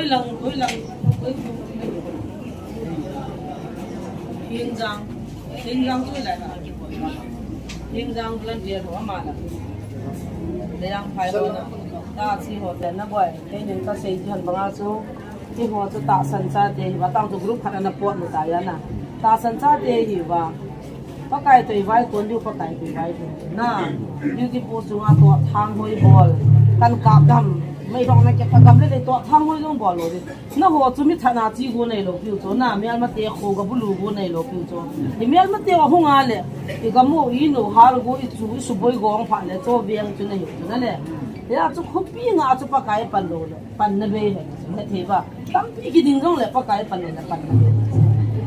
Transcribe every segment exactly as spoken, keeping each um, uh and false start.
Lang, koi lang, koi. Hingjang, hingjang tu lai na. Hingjang bulan dia ho ama la. Leyang phai ho na. Ta si ho te na boi. Te nin ka sei ji han banga su. Ti ho su tahsan chate hi ba tang tu group khat ana pot na ta ya na. Tahsan chate hi ba. Pakai toh i vaikon diu, Pakai toh i vaikon. Na, duty post chunga toh thanghoi bol. Kan kap dam. Meilhong na kep ka gam le le toh thanghoi jong bol lou di. Na ho chu mi thana chi gu nei lou piu chu. Na, mial mate kho ga bulu gu nei lou piu chu. I mial mate wa hung a le. I gam u i nu hal gu i chu i suboi gong pha le chu veng chu na hi chu na le. Ya chu khopi nga chu Pakai pan lou le. Pan na be he. Na thei ba. Tampi kiding jong le Pakai pan le pan na.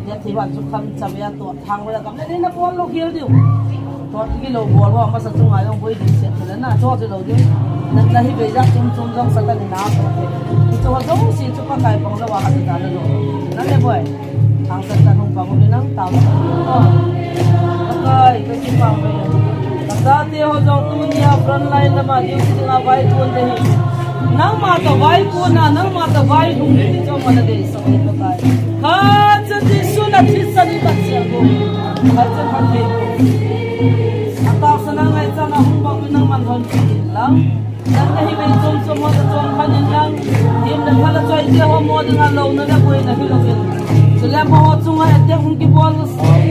Ya thei ba chu kham cham ya toh thang ba kam le na bol lou khel diu. Toh kilo bol ho masa chunga jong boi ding se le na toh chu lou diu. Na na hi be ja chum chum jong Satan na toh. Chu ho jong si chu Pakai pang lou wa ha ta lou. Na le boi. Thang Satan hung pang u nang tam. Pakai ka ki pang be. Ka sa te ho jong tunia front line lama diu si nga vai kun de hi. Nangma toh vaikon na, nangma toh vailhung ni ti chu mana dei sa ni Pakai. Kha cha ti su na thi sa ni ta sia ko. Kha cha kha thei ko. Ata sa na ngai cha na hung bang nang man hon ti lang. Nang na hi ve chom chom mo ta chom khan in lang. Him le phala choi te ho mo ding a lo na le koi na hi lo ve. Chule mo ho chunga attack hung kibol.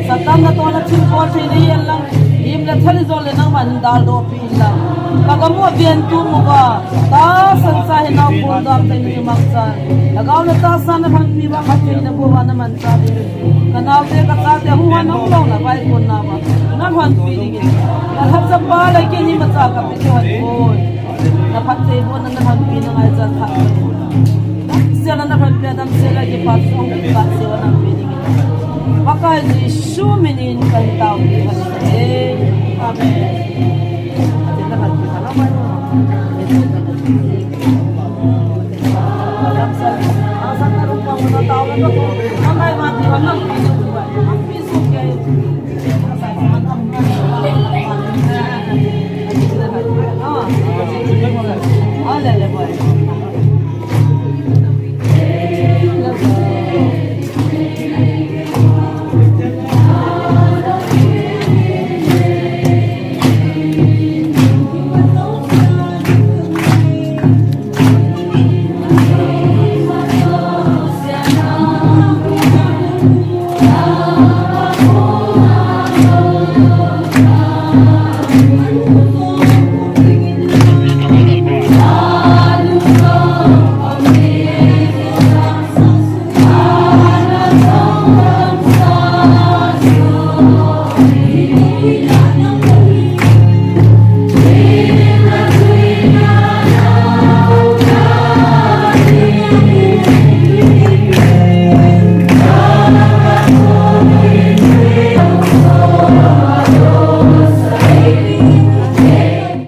Satan na toh na thil bol thei ni yan lang. Him le thali jol le nangma hin dal do pi. Ka gam u a veng tu mu ba, tahsan cha hi nao kun dam te ni mang cha. Lhagao le tahsa na lhon pi ba khat thei na bu ba na man cha ni. Ka nao te ka cha te hu ha nong long na vaikon na ba. Na lhon pi ding in. Ka lhap cha pa le ke ni ma cha ka pi hon koi. Na phat thei bu na na lhon pi na ngai cha khat. Dam se la na lhon pi dam se la ke pa song pi pa se wa na pi ding in. Pakai Jesu minin kan tao pi hon. Amen.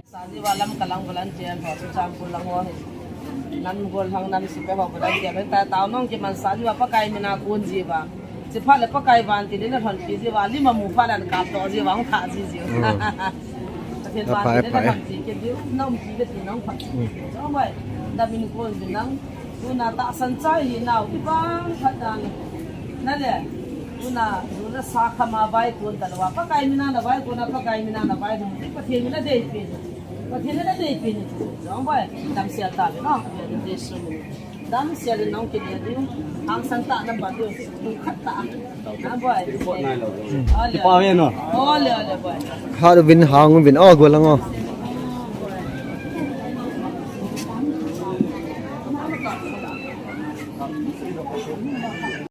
Sadi walam kalang volunteer ho, Churachandpur lang ho hin. Nam gol hang nam sipai ho volunteer ho. Ta tao nong kiman sadi wa Pakai mina kun ji wa. Sipha le Pakai van ti le lhon pi ji wa. Lima mu pha le kap to ji wa, hung tha ji ji. Pathen van ti le lhon pi ke ji. Nam pi le ti nong pha. Jong bai. Nam in kun ji nang. Tuna tahsan cha hi nau kibang khat dan. Na le. Tuna, tuna sa khama vaikon ta lou a. Pakai mina na vaikon a, Pakai mina na vaikon. Pathen mina dei pi. Pathen mina dei pi ni. Jong bai, damsel ta le no. Jesu mina. Damsel nong kile diu. Hangsan ta nam ba diu. Khat ta. Na bai. Ole. Ole, ole bai. Khat vin hang vin. Oh, golang oh.